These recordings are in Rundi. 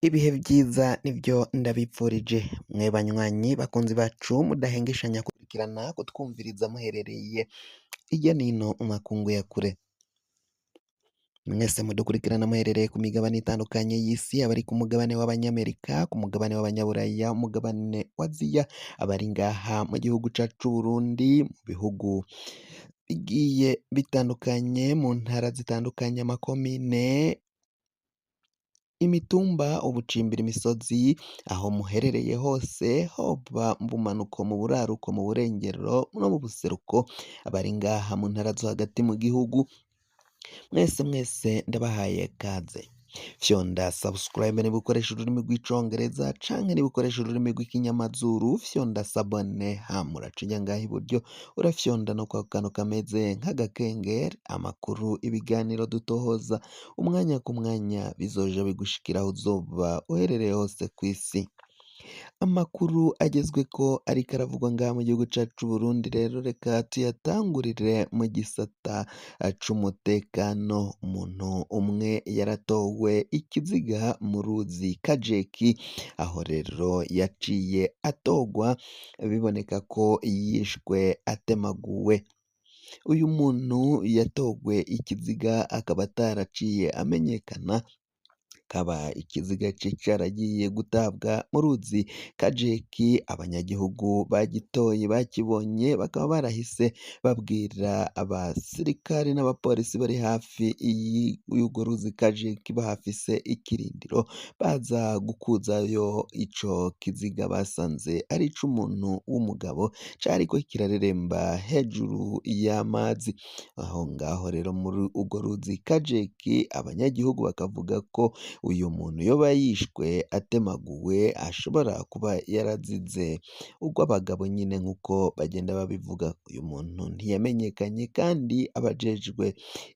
Ibihe vyiza nivyo ndabipfurije mwe banywanyi bakunzi bacu mudahengeshanya kurikirana kutwumviriza muherereye hirya nino mu makungu ya kure. Mwese mudukurikirana muherereye ku migabane itandukanye y'isi, abari ku mugabane w'Abanyamerika, ku mugabane w'Abanyaburaya, umugabane wa Aziya, abari ngaha mu gihugu cacu c'Uburundi, mu bihugu bigiye bitandukanye, mu ntara zitandukanye, amakomine, imitumba, ubucimbira imisozi, aho muherereye hose, hoba mu bumanuko, mu buraruko, mu burengero no mu buseruko, abari ngaha mu ntara zo hagati mu gihugu, mwese mwese ndabahaye kaze. Fyonda subscribe niba ukoresha ururimi rw'icongereza canke niba ukoresha ururimi rw'ikinyamazuru, fyonda s'abonner, hama uraca uja ngaha iburyo urafyonda no kwako kantu kameze nk'agakengeri, amakuru, ibiganiro dutohoza umwanya ku mwanya bizoja bigushikira aho uzoba uherereye hose kw'isi. Amakuru agezweko ariko aravugwa ngaha mu gihugu cacu c'Uburundi rero reka tuyatangurire mu gisata c'umutekano. Umuntu umwe yaratowe ikiziga mu ruzi Kajeki, aho rero yaciye atogwa biboneka ko yishwe atemaguwe. Uyu muntu yatogwe ikiziga akaba ataraciye amenyekana, akaba ikiziga ce caragiye gutabwa mu ruzi Kajeki, abanyagihugu bagitoye bakibonye bakaba barahise babwira abasirikare n'abapolisi bari hafi y'urwo ruzi Kajeki bahafise ikirindiro, baza gukuzayo ico kiziga basanze ari ic'umuntu w'umugabo cariko kirareremba hejuru y'amazi. Aho ngaho rero muri urwo ruzi Kajeki abanyagihugu bakavuga ko uyu muntu yoba yishwe atemaguwe ashobora kuba yarazize urw'abagabo nyine nk'uko bagenda babivuga. Uyu muntu ntiyamenyekanye kandi abajejwe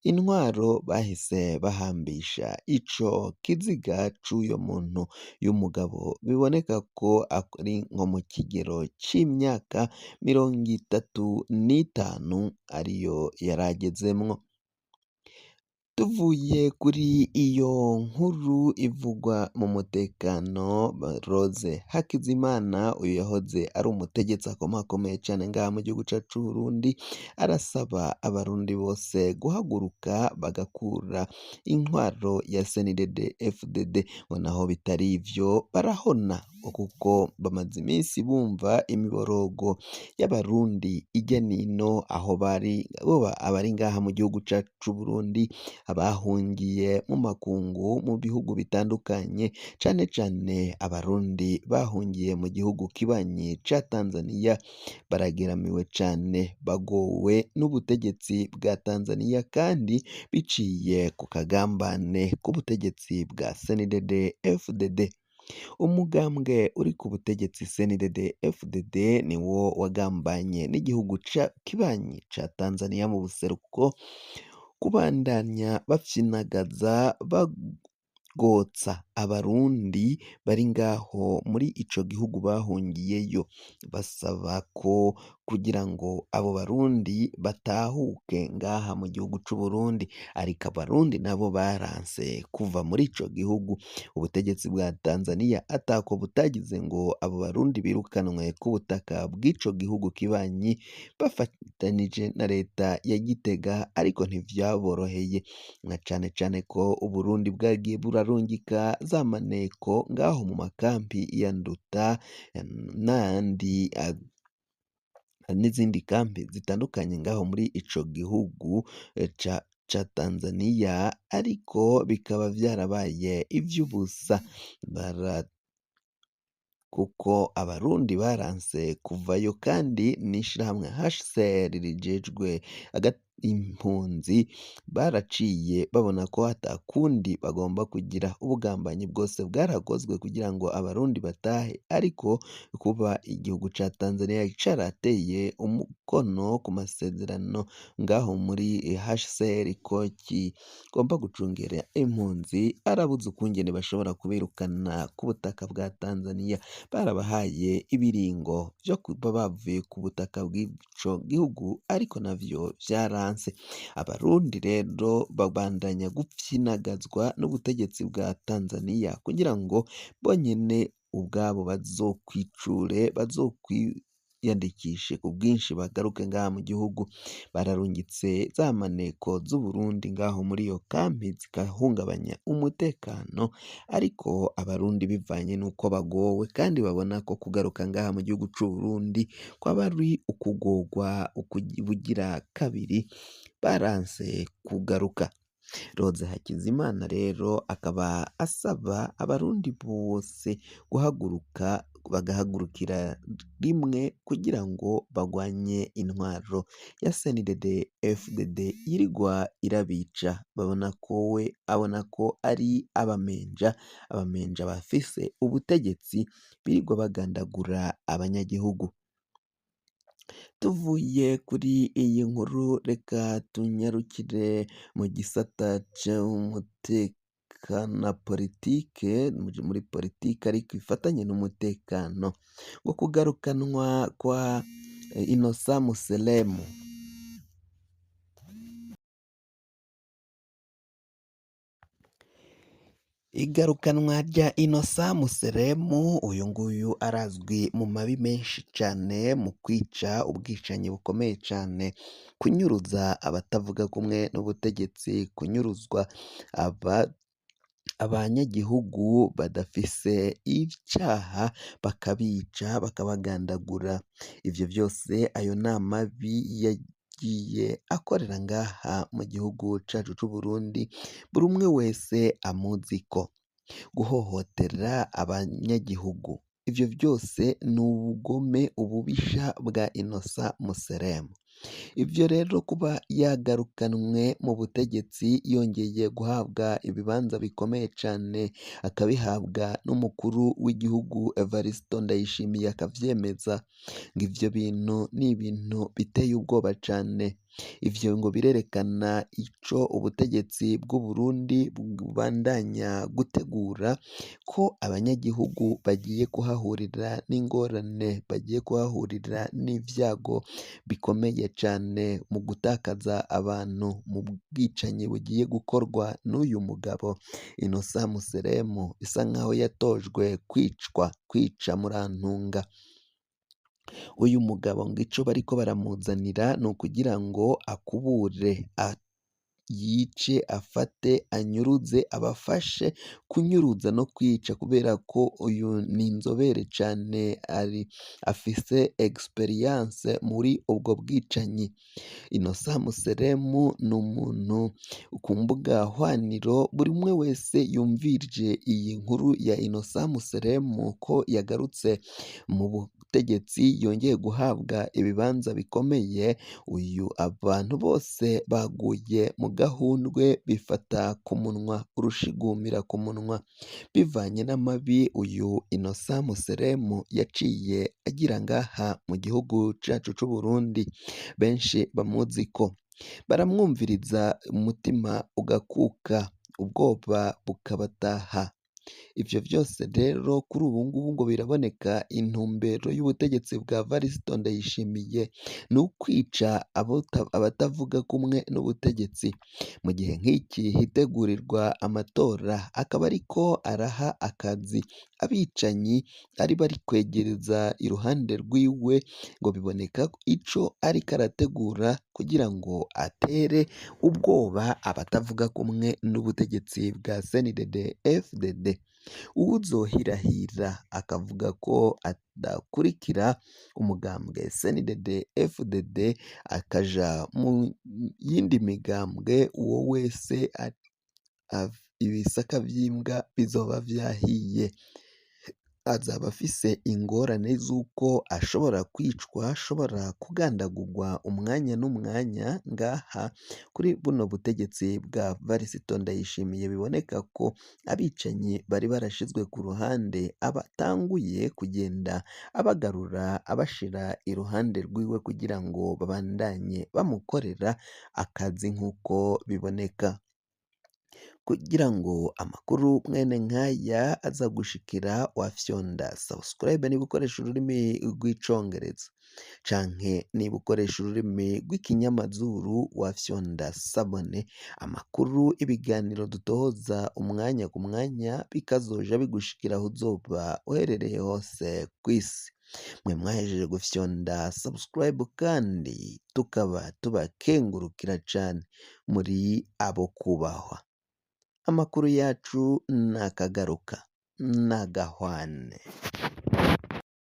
intwaro bahise bahambisha ico kiziga c'uyo muntu y'umugabo, biboneka ko ari nko mu kigero c'imyaka 35 ariyo yaragezemwo. Tuvuye kuri iyo nkuru ivugwa mu mutekano, Rose Hakizimana uyu yahoze ari umutegetsi akomakomeye cane ngaha mu gihugu cacu c'Uburundi, arasaba abarundi bose guhaguruka bagakura intwaro ya CNDD FDD, ngo naho bitari ivyo barahona kuko bamaze iminsi bumva imiborogo y'abarundi irya nino aho bari, boba abari ngaha mu gihugu cacu c'Uburundi, abahungiye mu makungu mu bihugu bitandukanye, cane cane abarundi bahungiye mu gihugu kibanyi ca Tanzaniya, barageramiwe cane, bagowe n'ubutegetsi bwa Tanzaniya kandi biciye ku kagambane k'ubutegetsi bwa CNDD FDD. Umugambwe uri ku butegetsi CNDD FDD niwo wagambanye n'igihugu kibanyi ca Tanzaniya mu buseruko, kubandanya bafyinagaza bagotsa abarundi bari ngaho muri ico gihugu bahungiyeyo, basaba ko kugira ngo abo barundi batahuke ngaha mu gihugu c'Uburundi, ariko abarundi nabo baranse kuva muri ico gihugu. Ubutegetsi bwa Tanzaniya atako butagize ngo abo barundi birukanwe ku butaka bw'ico gihugu kibanyi bafatanije na leta ya Gitega, ariko ntivyaboroheye, na cane cane ko Uburundi bwagiye burarungika za maneko ngaho mu makambi ya Nduta n'ayandi n'izindi kambi zitandukanye ngaho muri ico gihugu ca Tanzaniya, ariko bikaba vyarabaye ivy'ubusa kuko abarundi baranse kuvayo, kandi n'ishirahamwe HCR rijejwe impunzi baraciye babona ko atakundi bagomba kugira, ubugambanyi bwose bwarakozwe kugira ngo abarundi batahe, ariko kuba igihugu ca Tanzaniya carateye umukono ku masezerano ngaho muri HCR ko kigomba gucungera impunzi, barabuze ukungene bashobora kubirukana ku butaka bwa Tanzaniya, barabahaye ibiringo vyo kuba bavuye ku butaka bw'ico gihugu, ariko navyo vyaranse. Vyaranse. Abarundi rero babandanya gupyinagazwa n'ubutegetsi bwa Tanzaniya kugira ngo bonyene ubwabo bazokwicure, bazokwiyandikishe ku bwinshi bagaruke ngaha mu gihugu. Bararungitse za maneko z'Uburundi ngaho muri iyo kampi zigahungabanya umutekano, ariko Abarundi bivanye n'uko bagowe kandi babona ko kugaruka ngaha mu gihugu c'Uburundi kwaba ari ukugorwa ubugira kabiri, baranse kugaruka. Rose Hakizimana rero akaba asaba Abarundi bose guhaguruka, bagahagurukira rimwe kugira ngo bagwanye intwaro ya CNDD FDD yirigwa irabica. Babona ko we abona ko ari abamenja, abamenja bafise ubutegetsi birirwa bagandagura abanyagihugu. Tuvuye kuri iyi nkuru, reka tunyarukire mu gisata c'umutekano na politike, muri politike ariko ifatanye n'umutekano, ngo kugarukanwa kwa Innocent Muselemu. Igarukanwa rya Innocent Muselemu, uyu nguyu arazwi mu mabi menshi cane, mu kwica, ubwicanyi bukomeye cane, kunyuruza abatavuga kumwe n'ubutegetsi, kunyuruzwa abanyagihugu badafise icaha bakabica, bakabagandagura. Ivyo vyose ayo n'amabi yagiye akorera ngaha mu gihugu cacu c'Uburundi, buri umwe wese amuziko. Guhohotera abanyagihugu, ivyo vyose ni ubugome, ububisha bwa Innocent Muselemu. Ivyo rero kuba yagarukanwe mu butegetsi, yongeye guhabwa ibibanza bikomeye cane, akabihabwa n'umukuru w'igihugu Evariste Ndayishimiye akavyemeza, ngo ivyo bintu ni ibintu biteye ubwoba cane. Ivyo ngo birerekana ico ubutegetsi bw'Uburundi bubandanya gutegura, ko abanyagihugu bagiye kuhahurira n'ingorane, bagiye kuhahurira n'ivyago bikomeye cane mu gutakaza abantu, mu bwicanyi bugiye gukorwa n'uyu mugabo Innocent Muselemu, bisa nkaho yatojwe kwicwa, kwica murantunga. Uyu mugabo ngo ico bariko baramuzanira ni ukugira ngo akubure, yice, afate, anyuruze, abafashe kunyuruza no kwica, kubera ko uyu ni inzobere cane, ari afise experience muri ubwo bwicanyi. Innocent Muselemu ni umuntu ku mbuga hwaniro, buri umwe wese yumvirije iyi nkuru ya Innocent Muselemu ko yagarutse mu butegetsi, yongeye guhabwa ibibanza bikomeye, uyu abantu bose baguye mu gahundwe, bifata ku munwa, urushigumira ku munwa, bivanye n'amabi uyu Innocent Muselemu yaciye agira ngaha mu gihugu cacu c'Uburundi. Benshi bamuziko baramwumviriza umutima ugakuka, ubwoba bukabataha. Ivyo vyose rero kuri ubu ngubu ngo biraboneka intumbero y'ubutegetsi bwa Varisito Ndayishimiye ni ukwica abatavuga kumwe n'ubutegetsi. Mu gihe nk'iki hitegurirwa amatora, akaba ariko araha akazi abicanyi ari bari kwegereza iruhande rwiwe, ngo biboneka ico ariko arategura kugira ngo atere ubwoba abatavuga kumwe n'ubutegetsi bwa CNDD FDD. Uwuzohirahira akavuga ko adakurikira umugambwe CNDD FDD akaja mu yindi migambwe, uwo wese ibisaka vy'imbwa bizoba vyahiye. Azaba afise ingorane z'uko ashobora kwicwa, ashobora kugandagurwa umwanya n'umwanya ngaha kuri buno butegetsi bwa Varisito Ndayishimiye. Biboneka ko abicanyi bari barashizwe ku ruhande, abatanguye kugenda abagarura, abashira iruhande rwiwe kugira ngo babandanye bamukorera akazi nk'uko biboneka. Kugira ngo amakuru mwene nkaya aza gushikira, wafyonda subscribe niba ukoresha ururimi rw'icongereza, canke niba ukoresha ururimi rw'ikinyamazuru wafyonda s'abonner. Amakuru, ibiganiro dutohoza umwanya ku mwanya bikazoja bigushikira aho uzoba uherereye hose kw'isi. Mwe mwahejeje gufyonda subscribe kandi tukaba tubakengurukira cane, muri abo kubahwa. Amakuru yacu nakagaruka nagahwane.